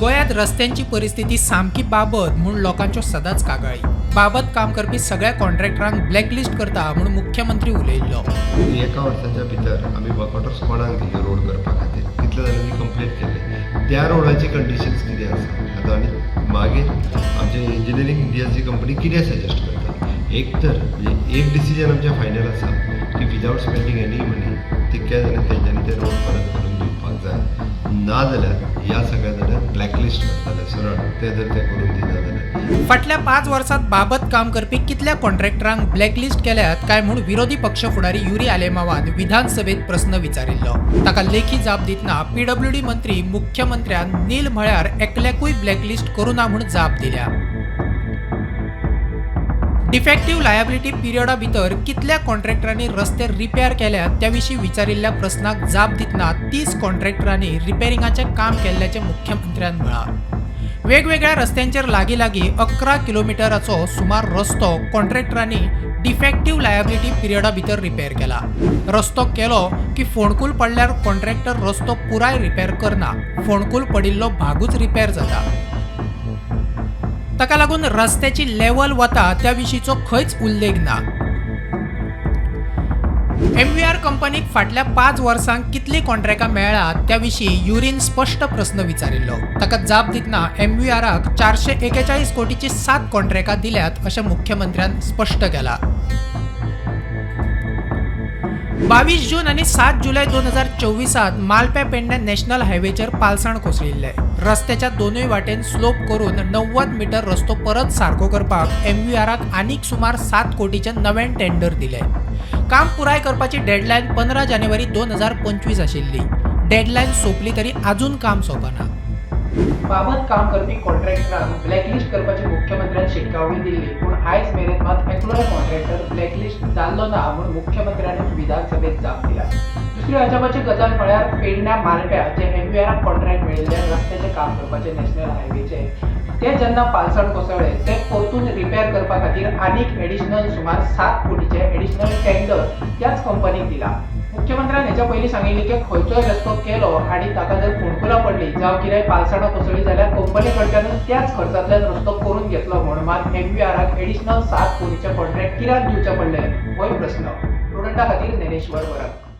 गोंयांत रस्त्यांची परिस्थिती सामकी बाबत म्हूण लोकांच्यो सदांच कागाळी. बाबत काम करपी सगळ्या कॉन्ट्रॅक्टरांक ब्लॅकलिस्ट करता म्हूण मुख्यमंत्री उलयिल्लो. एका वर्साच्या भितर आमी वर्क ऑर्डर्स कोणाक दिल्यो रोड करपा खातीर, कितले जाणांनी कंप्लीट केले, त्या रोडाची कंडिशन्स कितें आसा आतां, आनी मागीर आमचे इंजिनियरींग इंडियाची कंपनी कितें सजेस्ट करता. एक तर म्हणजे एक डिसिजन आमचें फायनल आसा की विदावट स्पेंडींग एनी मनी तितक्या जाणांनी तेंच्यांनी ते रोड परत करून दिवपाक जाय, ना जाल्यार ह्या सगळ्या जाणांक ब्लॅकलिस्ट करतले सरळ, ते जर ते करून दिना जाल्यार. फाटल्या 5 वर्सात बाबत काम करपी कितल्या कॉन्ट्रॅक्टरांक ब्लॅकलिस्ट केल्यात काय म्हूण विरोधी पक्ष फुडारी युरी आलेमावान विधानसभेत प्रस्न विचारिल्लो. ताका लेखी जाप दितना पीडब्ल्यूडी मंत्री मुख्यमंत्र्यान नील म्हळ्यार एकल्याकूय ब्लॅकलिस्ट करूं ना म्हूण जाप दिल्या. डिफेक्टिव्ह लायबिलिटी पिरियडा भितर कितल्या कॉन्ट्रॅक्टरांनी रस्ते रिपेअर केल्यात त्या विशीं विचारिल्ल्या प्रस्नाक जाप दितना 30 कॉन्ट्रॅक्टरांनी रिपेरिंगाचें काम केल्ल्याचें मुख्यमंत्र्यान म्हळां. वेगवेगळ्या रस्त्यांचेर लागीं लागीं 11 किलोमिटराचो सुमार रस्तो कॉन्ट्रॅक्टरांनी डिफेक्टिव्ह लायबिलिटी पिरियडा भितर रिपेअर केला. रस्तो केलो की फोंडकूल पडल्यार कॉन्ट्रॅक्टर रस्तो पुराय रिपेअर करना, फोंडकूल पडिल्लो भागूच रिपेअर जाता. ताका लागून रस्त्याची लेवल वता त्या विशींचो खंयच उल्लेख ना. एमव्हीआर कंपनीक फाटल्या 5 वर्सांक कितलीं कॉन्ट्रॅक्टां मेळ्ळां त्या विशीं युरीन स्पश्ट प्रस्न विचारिल्लो. ताका जाप दितना एमव्हीआराक 441 कोटीची 7 कॉन्ट्रॅक्टां दिल्यात अशें मुख्यमंत्र्यान स्पश्ट केलां. 22 जून आनी 7 जुलय 2024 मालप्या पेडणे नॅशनल हायवेचेर पालसाण कोसळिल्लें. रस्त्याच्या दोनूय वाटेन स्लोप करून 90 मिटर रस्तो परत सारको करपाक एमव्हीआराक आनीक सुमार 7 कोटीचें नवें टेंडर दिलें. काम पुराय करपाची डेडलायन 15 जानेवारी 2025 आशिल्ली. डेडलायन सोंपली तरी अजून काम सोंपना. बाबत काम करपी कॉन्ट्रॅक्टरांक ब्लॅकलिस्ट करपाची मुख्यमंत्र्यान शिटकावणी दिल्ली, पूण आयज मेरेन मात एकलोय कॉन्ट्रॅक्टर ब्लॅकलिस्ट जाल्लो ना म्हूण मुख्यमंत्र्यानूच विधानसभेत जाप दिल्या. दुसरी अजापाची गजाल म्हळ्यार पेडण्या मालप्या जे एमव्हीआराक कॉन्ट्रॅक्ट मेळिल्ले रस्त्याचें काम करपाचें नॅशनल हायवेचे, ते जेन्ना पालसण कोसळ्ळे ते परतून रिपेर करपा खातीर आनीक एडिशनल सुमार 7 कोटीचे एडिशनल टेंडर त्याच कंपनीक दिला. मुख्यमंत्र्यान हेच्या पयलीं सांगिल्लें की खंयचोय रस्तो केलो आनी ताका जर फोंडकुलां पडली जावं कितेंय पालसणां कोसळ्ळी जाल्यार कंपनी कडल्यानूच त्याच खर्चांतल्यान रस्तो करून घेतलो म्हूण, मात एमव्हीआराक एडिशनल 7 कोटीचें कॉन्ट्रॅक्ट कित्याक दिवचें पडलें होय प्रस्न. प्रुडंटा खातीर ज्ञानेश्वर वरक.